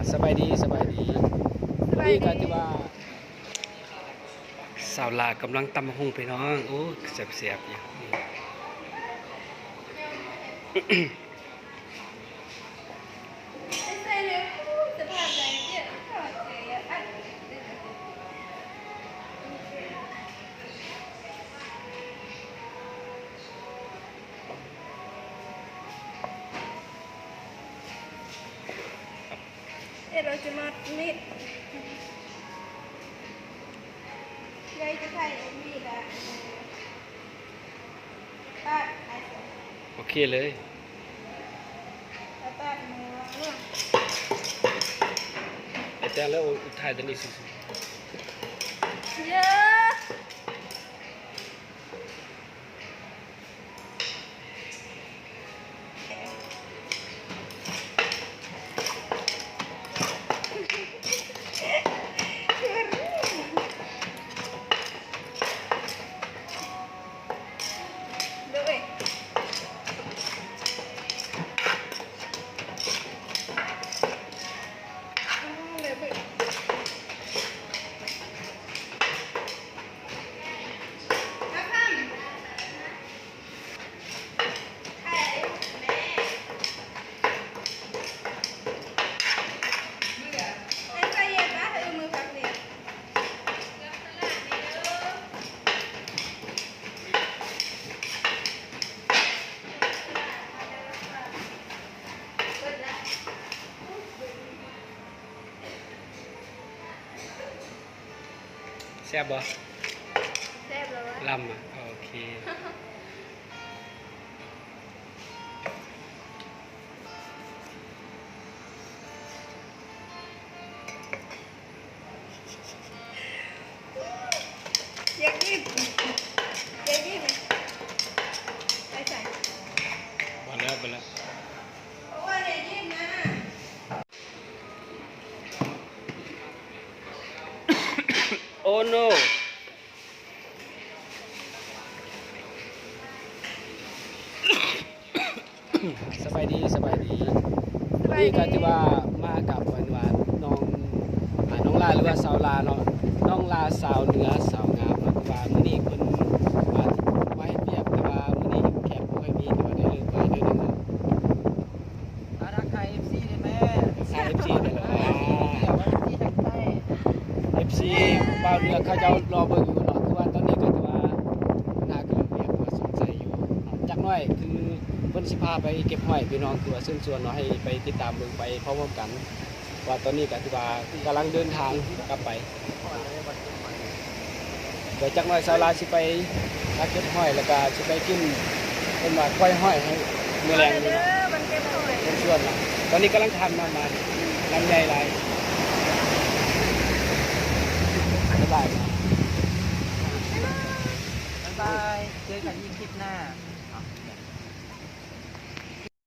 ສະບາຍດີ ສະບາຍດີ ສະບາຍດີ ມື້ນີ້ກໍຖືວ່າ ສາວລາກຳລັງຕຳບັກຫຸ່ງພີ່ນ້ອງ ໂອ້ ແຊບໆ ຢູ່ ເອີ ເຮົາຈະມາມີດ ຍາຍຈະຖ່າຍເອັມວີລະ ປາດ ໂອເຄເລີຍ ປາດ ປາດ ປາດ ໄອ້ແຕ່ລະ ໂອ້ ຖ່າຍຕົວນີ້ຊື່ໆ ເອີ ແຊບບໍ່? ແຊບແລ້ວ ລຳ ໂອເຄ ຢາກກິນ ຢາກກິນ ໄປໃສ? ບໍ່ແລ້ວ ບໍ່ແລ້ວ ໂອ້ຍ ຢ່າຍິ້ມນະ. ໂອ້ໂນ ສະບາຍດີ ສະບາຍດີ ສະບາຍດີ ມື້ນີ້ກໍຖືວ່າມາກັບອັນວ່ານ້ອງ ອ່າ ນ້ອງລາ ຫຼືວ່າສາວລາເນາະ ນ້ອງລາສາວເໜືອສາວງາມເນາະ ຄືວ່າມື້ນີ້ເພິ່ນ ອ່າ ມາເຮັດວຽກ ແຕ່ວ່າມື້ນີ້ແຂກບໍ່ຄ່ອຍມີ ແຕ່ວ່າໄດ້ເລີກໄວໜ້ອຍໜຶ່ງເນາະ. ອາ ທັກທາຍເອັຟຊີໄດ້ແມ່ ທັກທາຍເອັຟຊີໄດ້ເລີຍ ເອັຟຊີທາງໃຕ້ ເອັຟຊີບ່າວເໜືອເຂົາເຈົ້າລໍເບິ່ງຢູ່ເນາະ ຄືວ່າຕອນນີ້ກໍຖືວ່າໜ້າກຳລັງເຮັດຕົວສົນໃຈຢູ່ເນາະ ຈັກໜ້ອຍຄືເພິ່ນຊິພາໄປເກັບຫອຍ ພີ່ນ້ອງ ຄືວ່າເຊີນຊວນເນາະ ໃຫ້ໄປຕິດຕາມເບິ່ງໄປພ້ອມໆກັນ ວ່າຕອນນີ້ກໍຖືວ່າກຳລັງເດີນທາງກັບໄປ. ດຽວຈັກໜ້ອຍສາວລາຊິໄປຫາເກັບຫອຍ ແລ້ວກະຊິໄປກິນ ເອີ້ນວ່າກ້ອຍຫອຍໃຫ້ມື້ແລງຢູ່ເນາະ ເດີ ມັນເກັບຫອຍ ເປັນສ່ວນລະ ຕອນນີ້ກຳລັງທຳນ້ຳມາ ນ້ຳໃຫຍ່ຫຼາຍ ບາຍບາຍ ບາຍບາຍ ເຈີກັນອີກຄລິບໜ້າ.